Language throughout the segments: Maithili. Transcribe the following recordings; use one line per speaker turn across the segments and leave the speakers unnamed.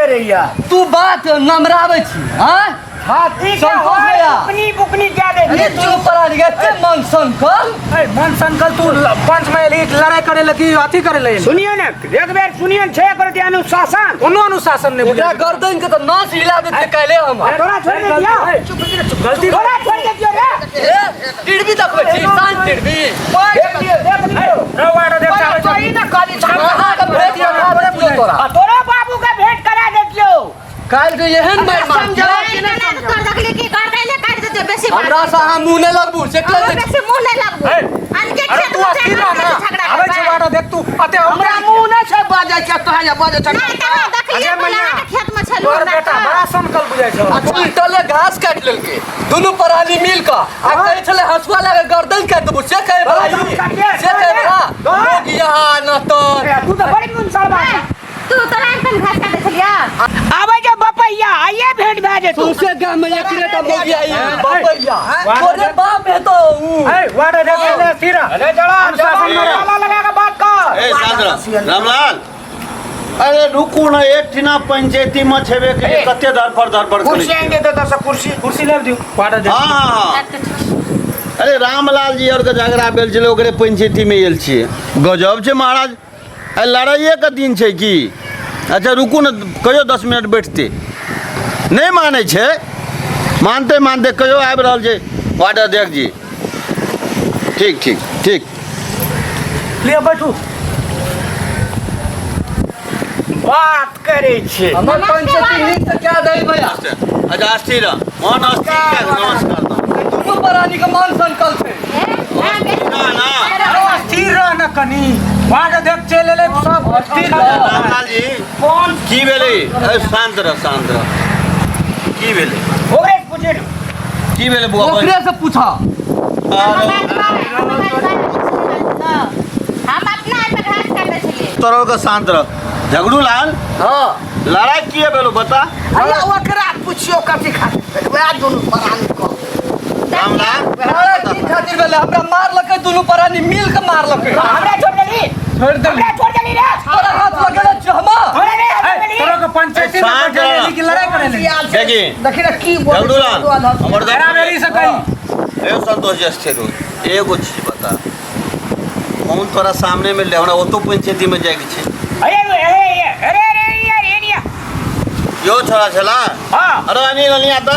करैया।
तू बात नमराबै छी हाँ?
हाथी के
संतोष
हाथ
भैया।
बुकनी बुकनी क्या दे
अरे तू परानी के एते मन संकल
ए मन संकल तू पंच में एलही लड़ाई करे लगी अथी करे ले
सुनियो ने एक बेर सुनियो ने, छे कर दिया अनुशासन।
कोनो अनुशासन नहीं
एकरा
बुझाइ।
गर्दन के तऽ नस हिला देते काल्हे हम।
तोरा छोड़ दे दिया।
गलती
तोरा छोड़ दे दियो रे।
ए, टिड़बी देखबै छी शांत टिड़बी।
देख लियो, देख लियो।
रौ वाडो देख चाबै
तो ई ना कहली छौ।
अहाँके भेंट करा देतियौ तोरा।
आ तोरो बाबू के भेंट करा देतियौ।
काल्हि के एहन मारि मारतियौ।
कर देखली कि गर्दैने काटि देतै बेसी बात।
हमरा से अहाँ मुँह नहि लगबू से कहि
अहाँ
दै छी।
बेसी मुँह नहि लगबू।
ए,
अनके
अरे
खेत
तू
में
अस्थिर
जाके
रह ना
झगड़ा
आबै छै
करबै।
वाडो देख तू अते
हमरा मुँह नहि छै बाजै के तोरा जे बाजै छै।
नहि तऽ अहाँ देखलियै
अरे
पहिले
मैया,
अहाँके खेतमे छलहुँ
तोहर
हमरा
बेटा
तऽ।
बड़ा संकल बुझाइ छौ।
उल्टले घास काटि लेलकै दुनू प्राणी मिल कऽ आ कहै छलै हँसुआ लए कऽ गर्दन काटि देबू से कहै बला ई से कहै बला लोग यहाँ न तर।
तू तऽ बड़ी मुन सरबा।
तू तोरा एखन घास काटै छलियै?
आबै जे बपैया आइए भेंट भए जेतौ।
सौंसे गाम में एकरे टा मौगी आई बपैया तोरे बाप हेतौ ऊ।
ए वाडो देख ले अस्थिर रह।
अरे चला
अनुशासन में रह।
ताला लगा के बात कर।
ए शांत रह रामलाल। अरे रुकू ना, एक ठिना पंचायती में छेबे के
ए,
कते धरफड़ धरफड़ करै
कुर्सी
छियै।
आनि दे दे कुर्सी।
कुर्सी लाबि दियौ वाडो देख।
हाँ हाँ हाँ। अरे रामलाल जी और के झगड़ा भेल छलै ओकरे पंचायती में आयल छियै। गजब छै महाराज, आइ लड़ाइए के दिन छै की? अच्छा रुकू ने, कहियो 10 मिनट बैठते नहि मानै छै, मानते मानते कहियो आबि रहल छै वार्ड अध्यक्ष जी। ठीक ठीक ठीक,
लिअ बैठू।
बात करै छै।
हमर पंचायती नीक से कए दही भैया।
अच्छा अस्थिर रह, मन अस्थिर कए कऽ नमस्कार।
दुनू प्राणी के मन संकल छै।
ना ना
अरे अस्थिर रह ना कनी, वार्ड अध्यक्ष चलि एलै सब अस्थिर रह।
रामलाल जी
कौन
की भेलै? ए, शांत रह शांत रह, की भेलै?
ओकरे से पूछे ने।
की भेलै बुआ?
ओकरे से पूछा।
हम अपना हाथ घास काटै छलियै।
तोरो के शांत रह झगड़ू लाल।
हाँ
लड़ाई किए भेलो बता?
अरे ओकरा पुछियो कथी खातिर वएह दुनू प्राणी कह।
रामलाल
लड़ाई की खातिर भेलै? हमरा मारलकै दुनू प्राणी मिल के मारलकै।
हमरा छोड़ देली,
छोड़ि देली।
हमरा छोड़ देली रे।
तोरा हाथ लगेले छियौ हम।
हमरा नहीं हाथ
ए,
लगेली।
तोरा के पंचायती में
शांत
बैठे
रह।
लेली कि लड़ाई करे लेली?
देखी।
देखी ने की बोलै
झगड़ू लाल हमर
बेरा बेरी से कही।
ए संतोष जी स्थिर हो, एगो चीज बता, कौन तोरा सामने में ले हमरा ओतो पंचायती में जाए के छै।
अरे अरे अरे अरे यार एनिया
यो छोरा छला।
हां
अरे अनिल अनिल आता।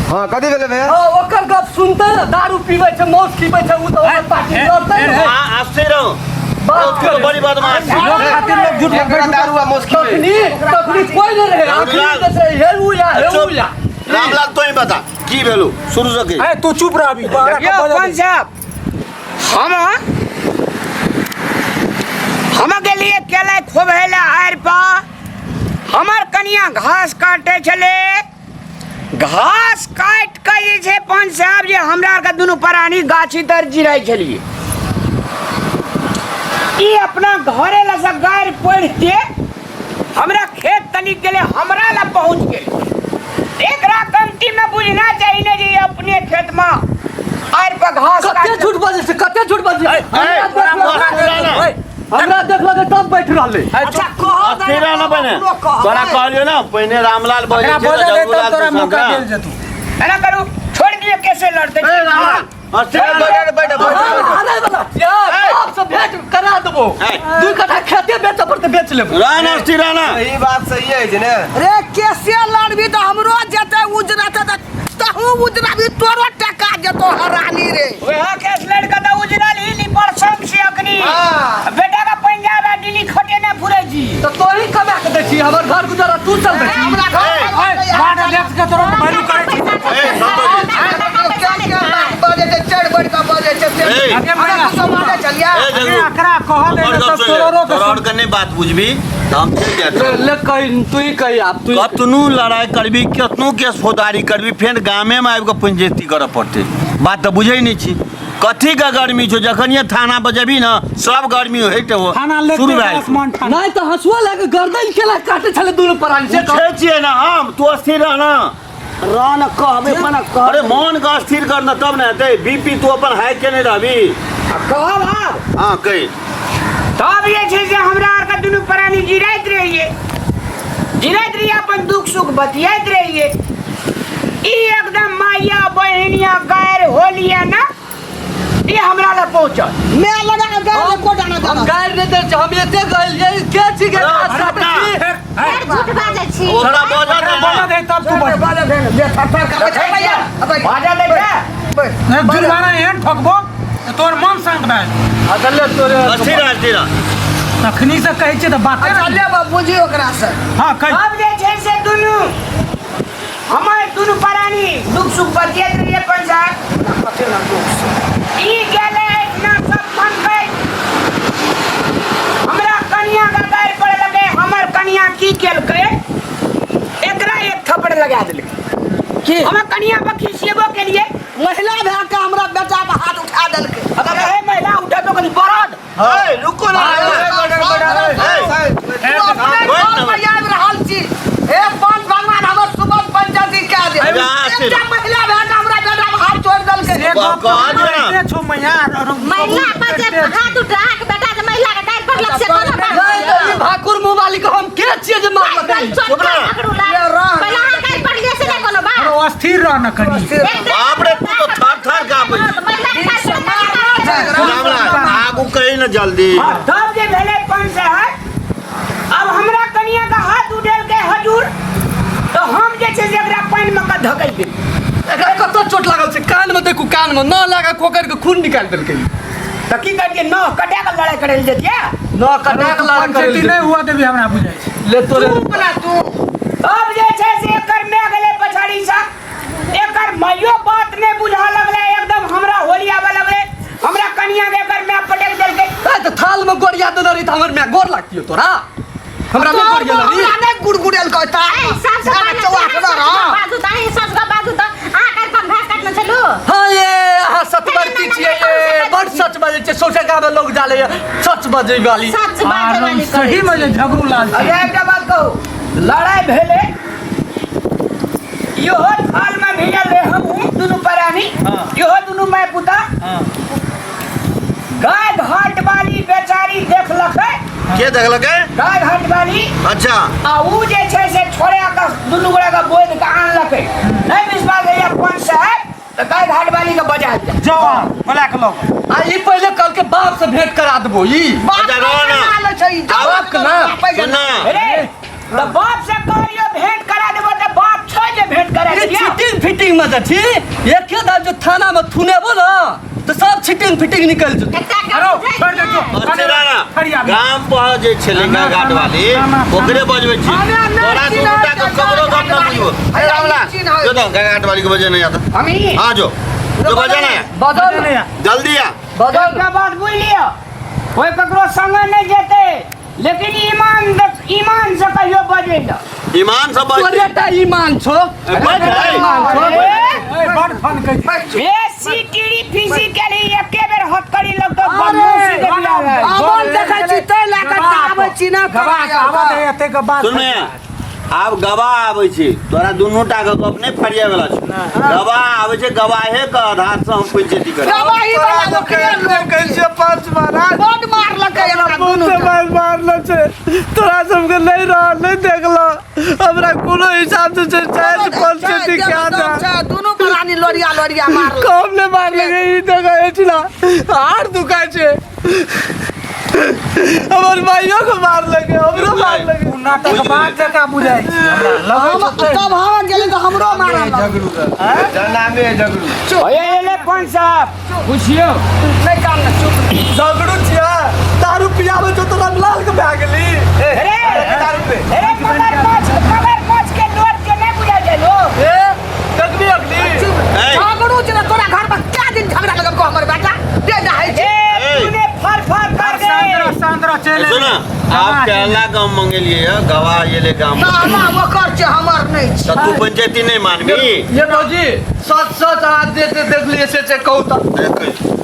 हां कथी भेलै भैया?
हां ओकर गप सुनते ने दारू पीबै छै मौस खीबै छै उ तऽ ओकर पार्टी लड़तै ने।
हां आस्ते रहो
बात
तो बड़ी बदमाश छै।
लोग खातिर लोग झूठ
एकरा दारू आ मौस खीबै।
तखनी तखनी कोई नहीं रहे, आखिरी जे छै हे उ या हे उ या।
रामलाल तो ही बता की भेलू शुरू से की?
ए तू चुप रह अभी।
देखियो पंच साहब, हम गेलिए केला खोबे ले आरि पर, हमर कनिया घास काटे छले, घास काट के जे छै पंच साहब जे हमरा आरके दुनू प्राणी गाछी तर जिराइ छलिए, ई अपना घरे लग से गारि पढ़ के हमरा खेत तनिक गेले, हमरा लग पहुंच गेले। एकरा कमती में बुझना चाहिए ने जे अपने खेत में आरि पर घास
कते
काट
झूठ बजै छै, कते झूठ बजै छै। हमरा देखलकै तब बैठ रहलै।
अच्छा कह दे
अस्थिर रह ना पहिने, तोरा कहलियो ना पहिने रामलाल बजै
एकरा
छै
बजै दे तब तोरा
तू
मौका
शांत रह।
देल जेतौ।
एना करू छोड़ दियो कैसे लड़ते
ए रामलाल अस्थिर रह।
बैठ बैठ बैठ।
आनै वाला छियै, बाप से भेंट करा देबो। 2 कट्ठा खेते बेचऽ पड़तै, बेच लेबो।
रह ना अस्थिर रह ना।
ई बात सही है छै ने।
रे कैसे लड़बी तऽ हमरो जेतै उजरतै तऽ तहू उजराबी तोरो टका जेतो हरानी रे।
वह केस लड़का तो उजरल ही नी पर संग से अखनी।
हाँ।
बेटा का पंजाब आ दिल्ली खटे ना फुरे जी।
तऽ तोही कमा के दै छी, हमर घर गुजारा तू चलबै छी।
हमरा घर
ए वार्ड अध्यक्ष के तोरा के वैल्यू करै छी।
ए संतोष जी
बजै छै चढ़ बढ़ के बजै छै से।
ए
आगे
हमरा
मैया
कुछो बाजै छलियै?
ए
अरे
जरूर
एकरा कहल
हमर
ने
गप
तब
सुन ले,
तोरो के
तोरा और के नहीं बात बुझबी तऽ हम चलि जायत।
ले कही तू ही कही आब तू ही
कतनो लड़ाई करबी, कतनो केस फौजदारी करबी, फेर गामे में आबि कऽ पंचायती करऽ पड़तै। बात तऽ बुझै नहि छी। कथी के गर्मी छौ? जखन ये थाना पर जेबी ने सब गर्मी होइत हो
थाना लेते
शुरू भए जेतौ।
आसमान थाना।
नहीं तऽ हँसुआ लए कऽ गर्दन केला काटै छलै दुनू प्राणी से।
पूछै छियै ने हम, तू अस्थिर रह ना।
रह न कहबे पर कह।
अरे मन के अस्थिर कर न तब ने हेतै। बीपी तू अपन हाई केने रहबी।
कहब आब।
हाँ कही।
तब जे छै से हमरा आरके दुनू प्राणी जिराइत रहियै, जीवैत रहिए, अपन दुख सुख बतियाइत रहिए। ई एकदम माइया बहिनिया गैर होलिया ना ई हमरा लग पहुंचल।
मैं लगा के गैर एको दाना
हम
दाना।
गारि नहि दै छी, हम एते गइल के छी के घास काटै छी।
फेर झूठ बाजै छी।
ओकरा बजऽ दे
बजा
ने।
दे तब तू बज।
बाजा दे ने, जे थर थर कापै छै भैया। अबै,
बाजा दै छै।
बैठ।
नहीं, जुर्माना एहन ठकबो तऽ तोर मन शांत भए जेतौ।
अच्छा ले तोरे
अस्थिर रह, अस्थिर रह।
तखनी से कहै छियै तऽ बात
अच्छा ले बाबूजी ओकरा से।
हाँ कहि।
अब जे छै से दुनू हमर दुनू प्राणी दुख सुख बतियाइत रहिए पैसा।
कते ना दुख सुख।
ई गेलै एहिठिना सब मनबै हमरा कनिया के गारि पड़े लगे। हमर कनिया की केलकै, एकरा एक थप्पड़ लगा देलकै।
की?
हमर कनिया पर खिसिएबो केलिए।
महिला भए के हमरा बेटा पर हाथ उठा देलकै।
अगर हे महिला उठे तो कनी बरद।
ए, रुको ना। ए,
तू अपने घर पर आबि रहल छी। हे पंच भगवान हमर सुमन पंचायती कए दे।
अच्छा,
एकटा महिला भए के हमरा बेटा पर हाथ छोड़ि देलकै।
से गप
कह दियौ ना।
कहिते छौ मैया,
महिला पर जे हाथ उठा के बेटा जे महिला के गारि पड़लक से कोनो बात
नहीं तऽ ई भाकुर मुँह वाली के हम के छियै जे मारलकै?
चोट पकड़ू ला। पहला अहाँ गारि पड़लियै से नहि कोनो बात।
अरो अस्थिर रह न कनी।
बाप रे, तू तो थर थर काँपै छी।
महिला के गारि पड़लक।
रामलाल आगू कही ने जल्दी।
हाँ, तब जे भेलै पंच साहब, अब हमरा कनिया के हाथ उठेलकै हजूर, तऽ हम जे छै से एकरा पानि मे कऽ धकेल देलियै।
एकरा कतऽ चोट लागल छै? कान में देखू, कान में न लगा खोकर के खून निकालि देलकै।
तऽ की करियै, नह कटा कऽ लड़ाइ करै लए जैतियै?
न कटा के लड़ाइ करै
पंचायती नहि हुआ देबी हमरा बुझाइ छै।
ले तोरे।
चुप ना तू।
तब जे छै से एकर माय गेलै पछाड़ी सँ, एकर माइयो बात नहि बुझा लगलै, एकदम हमरा होली आबऽ लगलै। हमरा कनिया के एकर माय पटकि देलकै।
ए तऽ थाल में गोरिया देने रही तऽ हमर माय गोर लागतियो तोरा? हमरा नहि
तोर
गोरिया
हमरा
रही।
नहि गुड़गुड़ेलकै तऽ।
ऐ, सबसँ
अरे
पहिले
चौआ
अहाँ
के
सच
रह।
गप बाजू तऽ, अहीं सच गप बाजू तऽ, अहाँ काल्हि पर घास काटने छलू?
हाँ ये अहाँ सतवर्ती छियै ये, बड़ सच बजै छियै, सौंसे गाँव में लोग जानै ये सच बजै वाली।
सच बाजै वाली करै
सही में जे झगड़ू लाल छै।
अच्छा एकटा बात कहू, लड़ाइ भेलै, इहो थाल में भिजल रहे हमहूँ दुनू प्राणी, इहो दुनू माय पुता। गाय घाट वाली बेचारी देखलकै।
के देखलकै?
गाय घाट वाली।
अच्छा।
आ ऊ जे छै से छोड़ा के दुनू गोरा के बोध के आनलकै। नहि विश्वास होइया पंच साहेब तऽ गाय घाट वाली के बजा दिया।
जाओ बोला के लाओ।
आ ई पहिले कल के बाप से भेंट करा देबो ई।
बाप
अच्छा, रह ना।
के ना छै,
बाप के ना।
सुन ना।
अरे तऽ बाप से कहलियो भेंट करा देबो तऽ बाप छै जे भेंट करा
ई
दिया।
छिटिंग फिटिंग में जे छी, एके दाम जो थाना में थुनेबो ना तऽ सब छिटिंग फिटिंग निकल जेतौ।
एकटा गप
अरो
बुझै
छोड़ दे
छियै?
तू।
अस्थिर रह ना।
फरिया।
गाम पर जे छलै गाय घाट वाली ओकरे बजबै छी।
हमे नहि
तोरा
चिन्है
दूटा के
छै
ककरो
गाय
गप न
घाट
बुझबो।
वाली।
ए रामलाल,
चिन्है।
जो तो गाय घाट वाली के बजे नहीं आता।
हम ही
हाँ जो जो बजे ना,
बदल
नहीं आ।
जल्दी आ।
बदल।
एकटा बात बुझि लिअ, कोई ककरो संगे नहि जेतै, लेकिन ईमान ईमान से कहियो बजै लए।
ईमान से बज।
तोरे टा ईमान छौ।
बैठ रे।
ईमान छौ।
अरे,
ए, बड़ फन कहै छै।
बेसी टीड़ी फीसी केली एके बेर हथकड़ी लगतौ बदमाशी देखला है।
अमन देखै छी तै लए कऽ तऽ आबै छी ना।
गवाह के आवाज है एते के बात।
सुन ने, आब गवाह आबै छै, तोरा दुनू टा के गप नहि फरियाय वाला छौ। गवाह आबै छै, गवाहे के आधार से हम पंचायती करब।
गवाही वाला ओकरे लोक
कहै छियै पंच महाराज।
बड मारलकै एकरा दुनू
बहुते
के।
मारि मारलो छै, तोरा सबके नहि रहल नहि देखलो, हमरा कोनो हिसाब से छै चारि पंचायती
छै,
क्या
दम
था।
छै, दुनू प्राणी लोरिया लोरिया मारलकै।
कम नहि मारलकै, ई देखै छिला हार दुखाइ छै, हमर भाइयो के मारलकै, हमरो मारलकै।
उ नाटक बात जकाँ बुझाइ छै हमरा लगै
हम
छै
तब हम गेली तऽ हमरो मारल।
जनामे झगड़ू।
ओए एले पंच साहब पुछियो।
नहि काम नहि चुप।
झगड़ू छियै, दारू पियाबै छौ तोरा लाल के भए गेली।
अरे अरे मगरमच्छ मगरमच्छ के लोर के नहि बुझाइ छै लोग।
ए देखबी अगली।
ए,
झगड़ू छै ने तोरा घर पर कै दिन झगड़ा लगल हमर बेटा दे नहाय छै।
ए तूने फर फर कर
शांत
गए।
रह, शांत रह, चलि
सुन, आप केरला गाम मंगेलिए है, गवाह ये गाम।
ना ना ओकर छै हमर नहि छै।
तऽ तू पंचायती नहि मानबी?
ये भौजी सच सच अहाँ जे जे देखलियै से से कहू तऽ।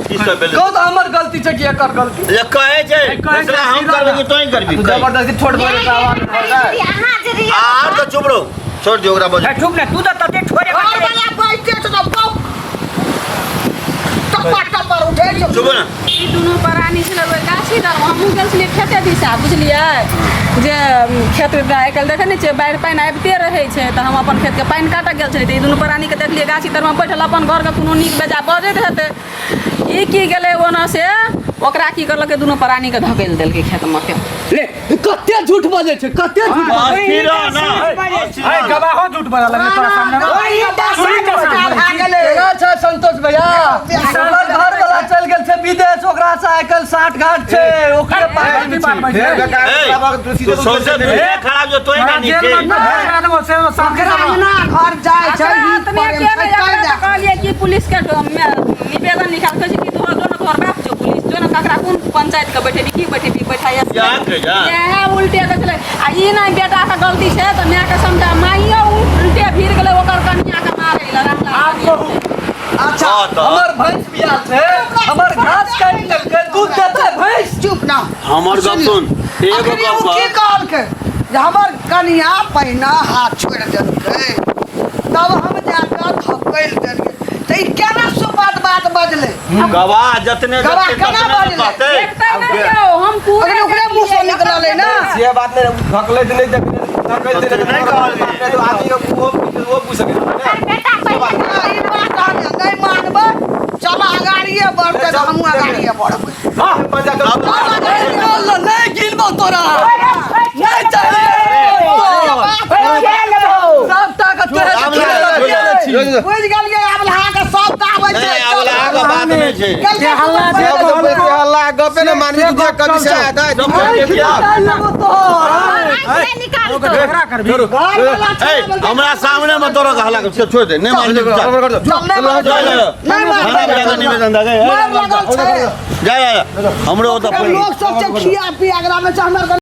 की सब भेलै?
कहू तऽ हमर गलती छै कि एकर गलती?
ये कहै छै,
कहै छै,
फैसला हम
सीधा
करबै कि तों करबी?
तू
कहि।
जबरदस्ती छोट भऽ गेल आवाज
अहाँ जे रहियै
आर तऽ चुप रहू, छोड़ दियौ ओकरा बजै।
ए, चुप ने तू तऽ तते छोड़े
घर वाला बैठे छै तऽ बौ टप्पा टप्पा उठै छौ।
चुप ना।
ई दुनू प्राणी छलै ओहि गाछी तर, हमहूँ गेल छलियै खेते दिशा, बुझलियै जे खेत आइ काल्हि देखै नहि छियै, बाढ़ि पानि आबिते रहै छै, तऽ हम अपन खेतके पानि काटऽ गेल छलियै तऽ ई दुनू प्राणीके देखलियै गाछी तरमे बैठल, अपन घरके कोनो नीक बेजा बजैत हेतै। ई की गेलै ओना से ओकरा की करलकै, दुनू प्राणीके धकेल देलकै खेतमे के।
ले
कते झूठ बजै छै, कते झूठ बजै
अस्थिर रह ना।
ए गवाहो झूठ बजा लगे तोरा सामने में।
ओही
सुनी
दशा
के
भए
सामने।
गेलै।
केना छै संतोष भैया? हमर घर वाला चलि गेल छै विदेश, ओकरा से आइ काल्हि साठ घाट छै, ओकरे पास
ई बात बजै।
ए, तू सौंसे दुनिया खराब जो तोय ना
जेल
नीचे।
में ना देबो से शांति से रह।
अंगना घर जाइ छै,
ओकरा
ही
हाथमे
प्रेम
के
छै,
नहि,
चलि
एकरा
जा।
तऽ कहलियै कि पुलिसके निवेदन लिखा कहै छै कि तोहर दोनो तोहर बाप छौ पुलिस, जो ने ककरा कोन पंचायत के बैठेबी, की बैठेबी, बैठाइए।
यहाँ के जा।
इएह उल्टे के छलै। आ ई नहि बेटाके गलती छै तऽ मायके समझा, माइयो उल्टे भिड़ गेलै ओकर कनियाके मारै लए। रामलाल
अच्छा
हाँ तऽ।
हमर भैंस बियाल छै, हमर घास काटि लेलकै, दूध देतै भैंस?
चुप ना।
हमर गप सुन, एगो
अखनी
गप
ओ की
कह।
कहलकै जे हमर कनिया पहिना हाथ छोड़ि देलकै तब हम जाकऽ धकेल देलियै, तऽ ई केना सुपात बात बजलै?
गवाह जतने
गवाह
जतने
केना
ततने ने
बजलै?
कहतै।
देखते नहि यौ, हम पूरा
अखनी ओकरे मुँह सँ निकललै ने।
से बात नहि, धकलैत नहि देखने, धकलैत
तऽ नहि कहलियै।
तऽ आदमी ओहो पूछ सकै छै ने।
बेटा पहिले
ई बात हम नहि मानबै। चल अगाड़िए बढ़तै तऽ हमहूँ अगाड़िए बढ़बै।
पंजा कर।
नहि गिनबौ तोरा, नहि चाहिए सबटा के तोरे
आब ला,
छी।
बुझि गेलियै, आब अहाँके सब तऽ आबै छै।
नहि, आब ला, आब बात नहि छै।
से हल्ला जे कहलको
हल्ला गपे ने मानबी, तू देख कभी से आता है।
सब के किया?
आँखि निकाल तो।
झगड़ा करबी।
ए, हमरा सामने में तोरा हल्ला कर, छोड़ दे, नहीं मानबी जा।
चल नहि
जा, जा, जा।
नहि
थाना में जाके निवेदन दे,
मार लगल छै।
जा जा जा। हमरो ओतऽ
लोक सब छै खिया पिया एकरा मे छै हमरा।